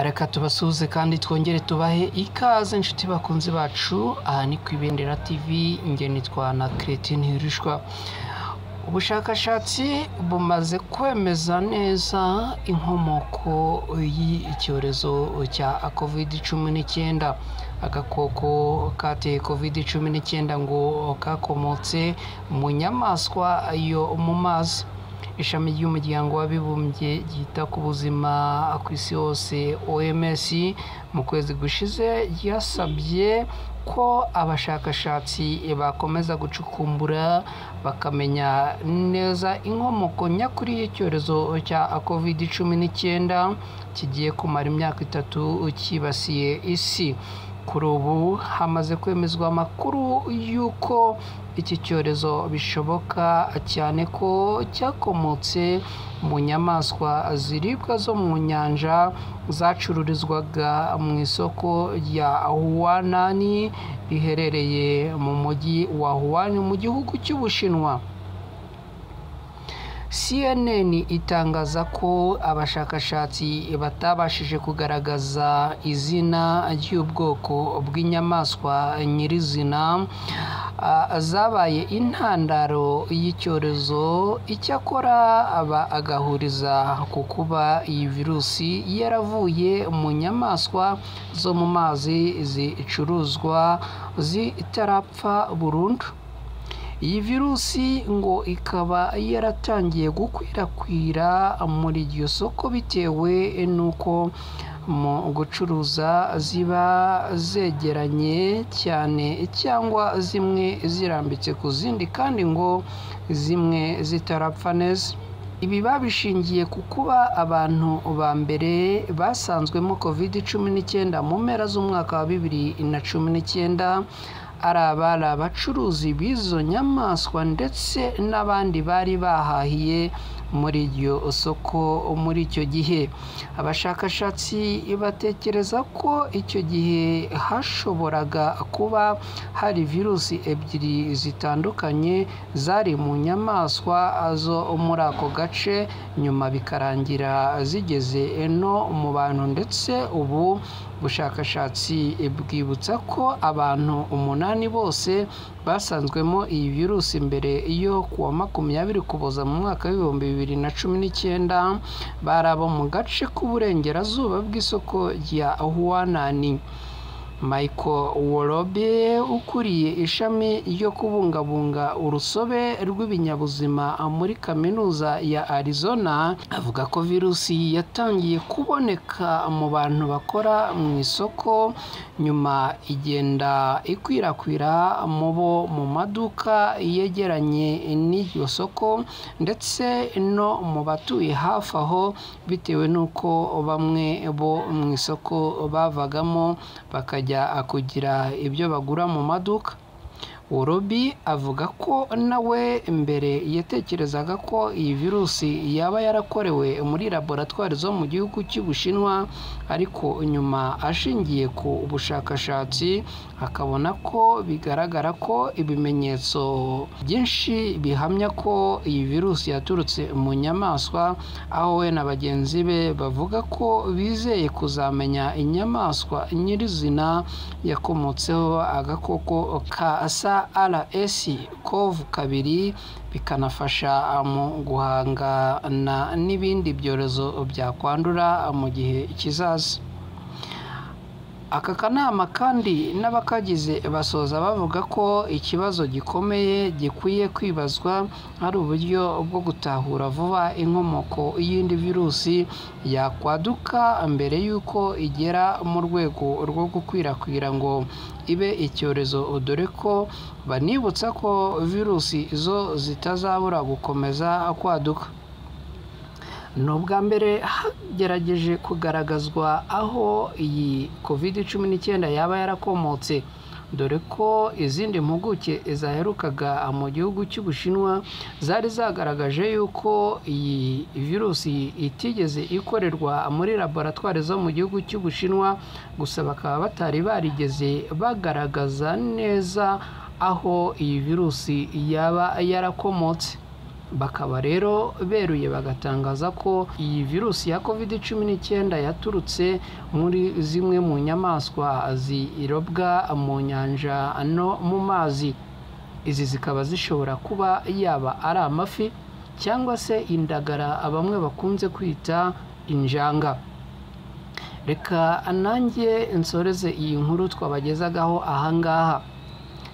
Reka tubasuhuze kandi twongere tubahe ikaze inshuti bakunzi bacu. Aha ni ku Ibendera TV, njye nitwa na Christine Hirishwa. Ubushakashatsi bumaze kwemeza neza inkomoko y'icyorezo cya COVID-19. Agakoko kateye COVID-19 ngo kakomotse mu nyamaswa yo mu mazi. Ishami ry'umuryango w'abibumbye ryita ku buzima ku isi hose OMS mu kwezi gushize ryasabye ko abashakashatsi bakomeza gucukumbura bakamenya neza inkomoko nyakuri y'icyorezo cya COVID-19 kigiye kumara imyaka 3 cyibasiye isi. Kuri ubu hamaze kwemezwa amakuru y'uko iki cyorezo bishoboka cyane ko cyakomotse mu nyamaswa ziribwa zo mu nyanja zacururizwaga mu isoko rya Huanan riherereye mu mujyi wa Wuhan mu gihugu cy'Ubushinwa. CNN itangaza ko abashakashatsi batabashije kugaragaza izina ry'ubwoko bw'inyamaswa nyirizina zabaye intandaro y'icyorezo, icyakora aba agahuriza ku kuba iyi virusi yaravuye mu nyamaswa zo mu mazi zicuruzwa zitarapfa burundu. Iyi virusi ngo ikaba yaratangiye gukwirakwira muri iryo soko bitewe n'uko mu gucuruza ziba zegeranye cyane cyangwa zimwe zirambitse ku zindi kandi ngo zimwe zitarapfa neza. Ibi babishingiye ku kuba abantu ba mbere basanzwemo COVID-19 mu mpera z'umwaka wa 2019 ari abari abacuruzi b'izo nyamaswa ndetse n'abandi bari bahahiye muri iryo soko muri icyo gihe. Abashakashatsi batekereza ko icyo gihe hashoboraga kuba hari virusi ebyiri zitandukanye zari mu nyamaswa zo muri ako gace, nyuma bikarangira zigeze no mu bantu, ndetse ubu bushakashatsi bwibutsa ko abantu 8 bose basanzwemo iyi virusi mbere yo kuwa 20 Ukuboza mu mwaka wa 2019 bari abo mu gace k'uburengerazuba bw'isoko rya Huanan. Michael Worobe ukuriye ishami ryo kubungabunga urusobe rw'ibinyabuzima muri kaminuza ya Arizona avuga ko virusi yatangiye kuboneka mu bantu bakora mu isoko, nyuma igenda ikwirakwira mu bo mu maduka yegeranye n'iryo soko ndetse no mu batuye hafi aho, bitewe n'uko bamwe bo mu isoko bavagamo bakajya kugira ibyo bagura mu maduka. Worobi avuga ko nawe mbere yatekerezaga ko iyi virusi yaba yarakorewe muri laboratwari zo mu gihugu cy'Ubushinwa, ariko nyuma ashingiye ku bushakashatsi akabona ko bigaragara ko ibimenyetso byinshi bihamya ko iyi virusi yaturutse mu nyamaswa, aho we na bagenzi be bavuga ko bizeye kuzamenya inyamaswa nyirizina yakomotseho agakoko ka SARS-CoV-2, bikanafasha mu guhangana n'ibindi byorezo byakwandura mu gihe kizaza. Aka kanama kandi n'abakagize basoza bavuga ko ikibazo gikomeye gikwiye kwibazwa ari uburyo bwo gutahura vuba inkomoko y'indi virusi yakwaduka mbere y'uko igera mu rwego rwo gukwirakwira ngo ibe icyorezo, dore ko banibutsa ko virusi zo zitazabura gukomeza kwaduka. Ni ubwa mbere hagerageje kugaragazwa aho iyi COVID-19 yaba yarakomotse, dore ko izindi mpuguke zaherukaga mu gihugu cy'Ubushinwa zari zagaragaje yuko iyi virusi itigeze ikorerwa muri laboratwari zo mu gihugu cy'Ubushinwa, gusa bakaba batari barigeze bagaragaza neza aho iyi virusi yaba yarakomotse. Bakaba rero beruye bagatangaza ko iyi virusi ya COVID-19 yaturutse muri zimwe mu nyamaswa zirobwa mu nyanja no mu mazi. Izi zikaba zishobora kuba yaba ari amafi cyangwa se indagara bamwe bakunze kwita injanga. Reka nanjye nsoreze iyi nkuru twabagezagaho ahangaha.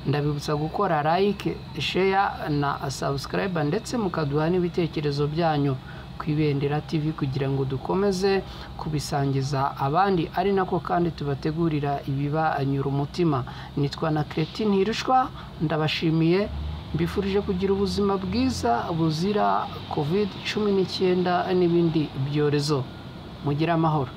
Ndabibutsa gukora like, share na subscribe, ndetse mukaduha n'ibitekerezo byanyu ku Ibendera TV kugira ngo dukomeze kubisangiza abandi, ari nako kandi tubategurira ibibanyura umutima. Nitwa na Cretin Ntirushwa, ndabashimiye, mbifurije kugira ubuzima bwiza buzira COVID-19 n'ibindi byorezo. Mugire amahoro.